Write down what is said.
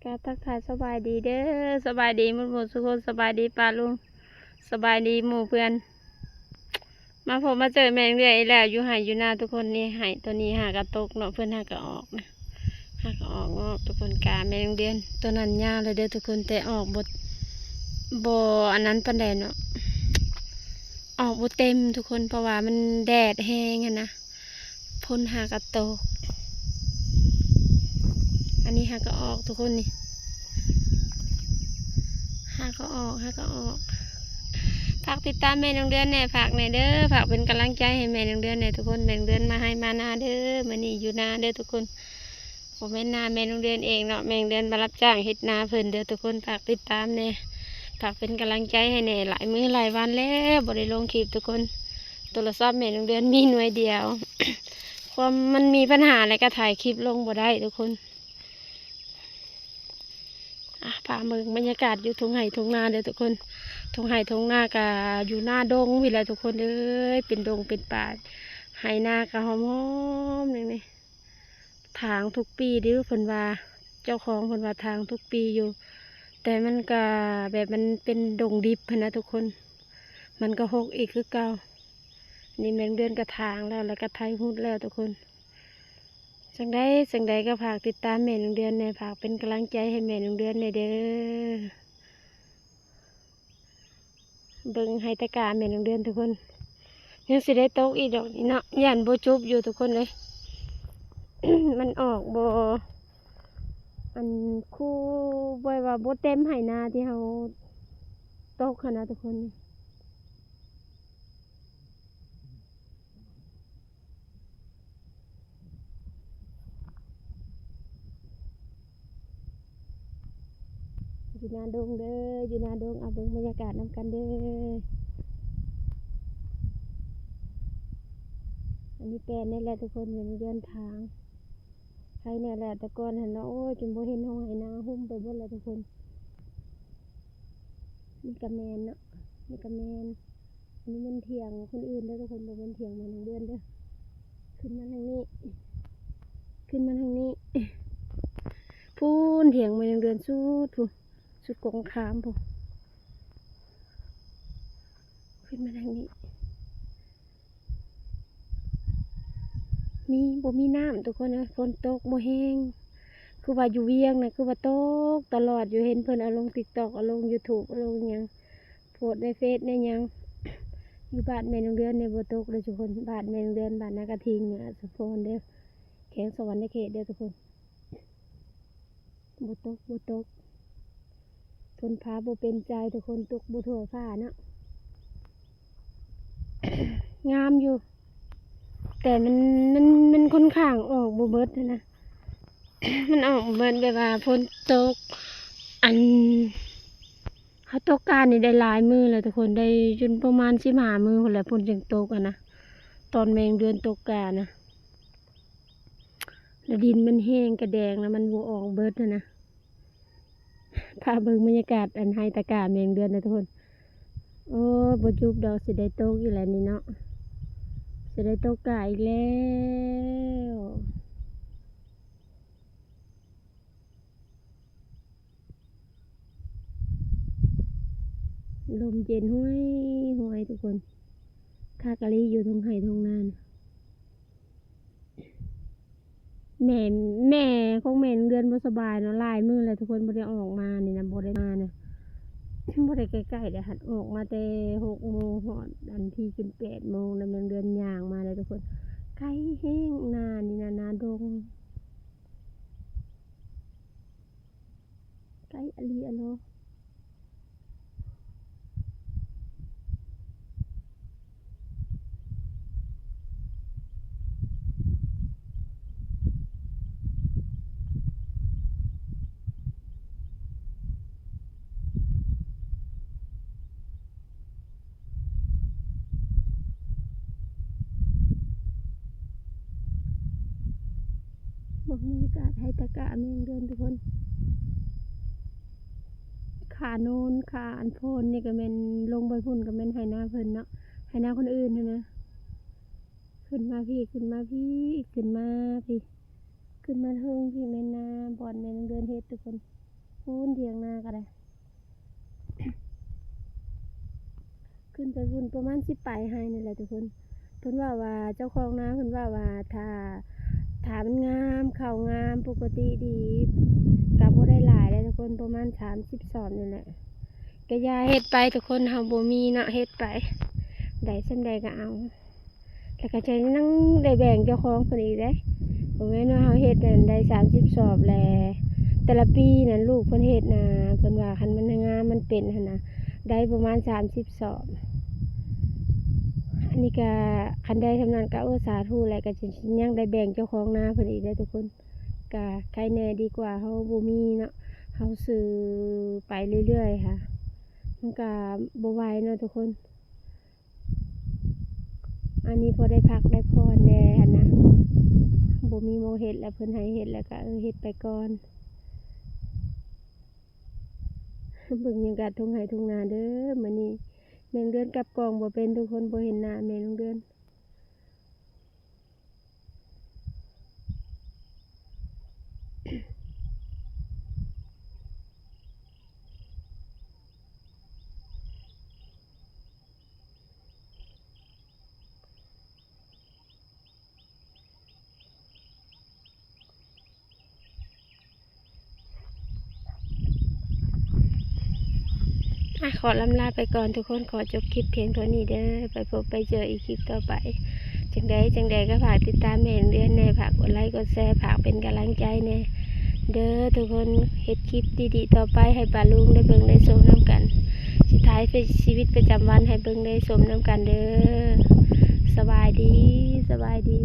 ກາບທັກທາຍສະບາຍດີເດີ ສະບາຍດີໝົດໆທຸກຄົນ ສະບາຍດີປ້າລຸງ ສະບາຍດີໝູ່ເພື່ອນ ມາພົບມາເຈີແມ່ນ້ອງເດືອນອີກແລ້ວ ຢູ່ໄຮ່ຢູ່ນາທຸກຄົນ. ນີ້ໄຮ່ໂຕນີ້ຫາກະຕົກເນາະ ເພິ່ນຫາກະອອກນະ ຫາກະອອກງອກທຸກຄົນ. ກາແມ່ນ້ອງເດືອນໂຕນັ້ນຍາວແລ້ວເດີທຸກຄົນ ແຕ່ອອກບໍ່ ບໍ່ອັນນັ້ນປານໃດເນາະ ອອກບໍ່ເຕັມທຸກຄົນ ເພາະວ່າມັນແດດແຮງຫັ້ນນະ. ຝົນຫາກະຕົກ ອັນນີ້ຫາກະອອກທຸກຄົນ ນີ້ຫາກະອອກ ຫາກະອອກ. ຝາກຕິດຕາມແມ່ນ້ອງເດືອນແດ່ ຝາກແດ່ເດີ ຝາກເປັນກຳລັງໃຈໃຫ້ແມ່ນ້ອງເດືອນແດ່ທຸກຄົນ. ແມ່ນ້ອງເດືອນມາໄຮ່ມານາເດີ ມື້ນີ້ຢູ່ນາເດີທຸກຄົນ. ບໍ່ແມ່ນນາແມ່ນ້ອງເດືອນເອງເນາະ ແມ່ນ້ອງເດືອນມາຮັບຈ້າງເຮັດນາເພິ່ນເດີທຸກຄົນ. ຝາກຕິດຕາມແດ່ ຝາກເປັນກຳລັງໃຈໃຫ້ແດ່ ຫຼາຍມື້ຫຼາຍວັນແລ້ວບໍ່ໄດ້ລົງຄລິບທຸກຄົນ. ໂທລະສັບແມ່ນ້ອງເດືອນມີໜ່ວຍດຽວ ຄວາມມັນມີບັນຫາ ແລ້ວກະຖ່າຍຄລິບລົງບໍ່ໄດ້ທຸກຄົນ. ອ່ະ ພາເບິ່ງບັນຍາກາດຢູ່ທົ່ງໄຮ່ທົ່ງນາເດີທຸກຄົນ. ທົ່ງໄຮ່ທົ່ງນາກະຢູ່ນາດົງພີ້ແຫຼະທຸກຄົນເອີຍ ເປັນດົງເປັນປ່າ ໄຮ່ນາກະຫອມໆ ນີ້ ນີ້ ຖາງທຸກປີເດີ ເພິ່ນວ່າ ເຈົ້າຂອງເພິ່ນວ່າຖາງທຸກປີຢູ່ ແຕ່ມັນກະແບບມັນເປັນດົງດິບຫັ້ນນະທຸກຄົນ ມັນກະຮົກອີກຄືເກົ່າ. ນີ້ແມ່ນ້ອງເດືອນກະຖາງແລ້ວ ແລ້ວກະໄຖຮຸດແລ້ວທຸກຄົນ. ຈັ່ງໃດຈັ່ງໃດກະຝາກຕິດຕາມແມ່ນ້ອງເດືອນແດ່ ຝາກເປັນກຳລັງໃຈໃຫ້ແມ່ນ້ອງເດືອນແດ່ເດີ. ເບິ່ງໄຮ່ຕະກາແມ່ນ້ອງເດືອນທຸກຄົນ ຍັງຊິໄດ້ຕົກອີກດອກນີ້ເນາະ ຢ້ານບໍ່ຈົບຢູ່ທຸກຄົນເອີຍ ມັນອອກບໍ່ ອັນ ຄູ ແບບວ່າບໍ່ເຕັມໄຮ່ນາທີ່ເຮົາຕົກຫັ້ນນະທຸກຄົນ. ຢູ່ນາດົງເດີ ຢູ່ນາດົງ ເອົາເບິ່ງບັນຍາກາດນຳກັນເດີ. ອັນນີ້ແປນນີ້ແຫຼະທຸກຄົນ ເຮືອນທາງ ໄທນີ້ແຫຼະ ແຕ່ກ່ອນຫັ້ນເນາະ ໂອ້ຍ ຈົນບໍ່ເຫັນທົ່ງໄຮ່ນາ ຫຸ້ມໄປເບິດແລ້ວທຸກຄົນ. ນີ້ກະແມ່ນເນາະ ນີ້ກະແມ່ນ ອັນນີ້ແມ່ນຖຽງຄົນອື່ນເດີທຸກຄົນ ບໍ່ແມ່ນຖຽງແມ່ນ້ອງເດືອນເດີ. ຂຶ້ນມາທາງນີ້ ຂຶ້ນມາທາງນີ້ ພຸ້ນ ຖຽງແມ່ນ້ອງເດືອນສຸດພຸ້ນ ສຸດກົງຄາມພຸ້ນ ຂຶ້ນມາທາງນີ້. ມີ ບໍ່ມີນ້ຳທຸກຄົນເອີຍ ຝົນຕົກບໍ່ແຮງ ຄືວ່າຢູ່ວຽງນະ ຄືວ່າຕົກຕະຫຼອດຢູ່ ເຫັນເພິ່ນເອົາລົງຕິກຕັອກ ເອົາລົງຢູທູບ ເອົາລົງຫຍັງ ໂພສໃນເຟສໃນຫຍັງ. ຢູ່ບ້ານແມ່ນ້ອງເດືອນນີ້ບໍ່ຕົກເດີທຸກຄົນ ບ້ານແມ່ນ້ອງເດືອນ ບ້ານນາກະທິງ ເມືອງອາດສະພອນເດີ ແຂວງສະຫວັນນະເຂດເດີທຸກຄົນ. ບໍ່ຕົກ ບໍ່ຕົກ ຝົນຟ້າບໍ່ເປັນໃຈທຸກຄົນ ຕົກບໍ່ທົ່ວຟ້າເນາະ. ງາມຢູ່ ແຕ່ມັນ ມັນ ມັນຄ່ອນຂ້າງອອກບໍ່ເບິດຫັ້ນນະ ມັນອອກບໍ່ເບິດ ແບບວ່າຝົນຕົກ ອັນ ເຮົາຕົກການີ້ໄດ້ຫຼາຍມື້ແລ້ວທຸກຄົນ ໄດ້ຈົນປະມານສິບຫ້າມື້ພຸ້ນແຫຼະ ຝົນຈຶ່ງຕົກຫັ້ນນະ ຕອນແມ່ນ້ອງເດືອນຕົກການະ. ແລ້ວດິນມັນແຫ້ງກະແດງແລ້ວ ມັນບໍ່ອອກເບິດຫັ້ນນະ. ພາເບິ່ງບັນຍາກາດ ອັນ ໄຮ່ຕະກາແມ່ນ້ອງເດືອນນະທຸກຄົນ. ໂອ້ຍ ບໍ່ຈຸບດອກ ຊິໄດ້ຕົກອີກແລ້ວນີ້ເນາະ ຊິໄດ້ຕົກກາອີກແລ້ວ. ລົມເຢັນຫວຍໆ ທຸກຄົນ ຄັກອີ່ຫຼີ ຢູ່ທົ່ງໄຮ່ທົ່ງນານະ. ແມ່ ແມ່ຂອງແມ່ນ້ອງເດືອນບໍ່ສະບາຍເນາະ ຫຼາຍມື້ແລ້ວທຸກຄົນ ບໍ່ໄດ້ອອກມານີ້ນະ ບໍ່ໄດ້ມານະ ບໍ່ໄດ້ໃກ້ໆ ໄດ້ຫັດອອກມາແຕ່ຫົກໂມງ ຮອດອັນທີຈົນແປດໂມງ ແລ້ວແມ່ນ້ອງເດືອນຍ່າງມາແລ້ວທຸກຄົນ. ໄກແຮງ ນານີ້ນະ ນາດົງ ໄກອີ່ຫຼີອະໂລ. ເບິ່ງບັນຍາກາດໄຮ່ຕະກາແມ່ນ້ອງເດືອນທຸກຄົນ. ຂາໂນນ ຂາອັນໂພນນີ້ກະແມ່ນ ລົງໄປພຸ້ນກະແມ່ນໄຮ່ນາເພິ່ນເນາະ ໄຮ່ນາຄົນອື່ນຫັ້ນນະ. ຂຶ້ນມາພີ້ ຂຶ້ນມາພີ້ ຂຶ້ນມາພີ້ ຂຶ້ນມາເທິງພີ້ ແມ່ນນາບ່ອນແມ່ນ້ອງເດືອນເຮັດທຸກຄົນ. ພຸ້ນ ຖຽງນາກໍໄດ້ ຂຶ້ນໄປພຸ້ນປະມານສິບປາຍໄຮ່ນີ້ແຫຼະທຸກຄົນ. ເພິ່ນເວົ້າວ່າ ເຈົ້າຂອງນາເພິ່ນເວົ້າວ່າ ຖ້າ ຖ້າມັນງາມ ເຂົ້າງາມ ປົກກະຕິດີ ກໍບໍ່ໄດ້ຫຼາຍເດ້ທຸກຄົນ ປະມານສາມສິບສອບນີ້ແຫຼະ. ກະຢ່າເຮັດໄປທຸກຄົນ ເຮົາບໍ່ມີເນາະ ເຮັດໄປ ໄດ້ສ່ຳໃດກໍເອົາ ແລ້ວກໍຈະຍັງໄດ້ແບ່ງເຈົ້າຂອງເພິ່ນອີກເດ້. ບໍ່ແມ່ນວ່າເຮົາເຮັດນັ້ນໄດ້ສາມສິບສອບແຫຼະ ແຕ່ລະປີນັ້ນລູກເພິ່ນເຮັດນະ ເພິ່ນວ່າຄັນມັນງາມມັນເປັນຫັ້ນນະ ໄດ້ປະມານສາມສິບສອບ. ອັນນີ້ກະຄັນໄດ້ສ່ຳນັ້ນກະ ໂອ້ ສາທຸແຫຼະ ກະຈະຍັງໄດ້ແບ່ງເຈົ້າຂອງນາເພິ່ນອີກເດ້ທຸກຄົນ. ກະໄຄແນ່ ດີກວ່າເຮົາບໍ່ມີເນາະ ເຮົາຊື້ໄປເລື້ອຍໆຫັ້ນ ມັນກະບໍ່ໄຫວເນາະທຸກຄົນ. ອັນນີ້ພໍໄດ້ພັກໄດ້ຜ່ອນແດ່ຫັ້ນນະ ບໍ່ມີໝ່ອງເຮັດແລ້ວ ເພິ່ນໃຫ້ເຮັດແລ້ວກະ ເອີ ເຮັດໄປກ່ອນ. ເບິ່ງບັນຍາກາດທົ່ງໄຮ່ທົ່ງນາເດີ ມື້ນີ້ແມ່ນເດືອນກັບກ້ອງບໍ່ເປັນທຸກຄົນ ບໍ່ເຫັນໜ້າແມ່ນເດືອນ. ອ່ະ ຂໍລຳລາໄປກ່ອນທຸກຄົນ ຂໍຈົບຄລິບພຽງເທົ່ານີ້ເດີ ໄປພົບໄປເຈີອີກຄລິບຕໍ່ໄປ. ຈັ່ງໃດ ຈັ່ງໃດກໍຝາກຕິດຕາມແມ່ເດືອນແດ່ ຝາກກົດໄລກົດແຊ ຝາກເປັນກຳລັງໃຈແດ່ເດີທຸກຄົນ. ເຮັດຄລິບດີໆຕໍ່ໄປໃຫ້ປ້າລຸງໄດ້ເບິ່ງໄດ້ຊົມນຳກັນ ຊິຖ່າຍເປັນຊີວິດປະຈຳວັນໃຫ້ເບິ່ງໄດ້ຊົມນຳກັນເດີ. ສະບາຍດີ ສະບາຍດີ.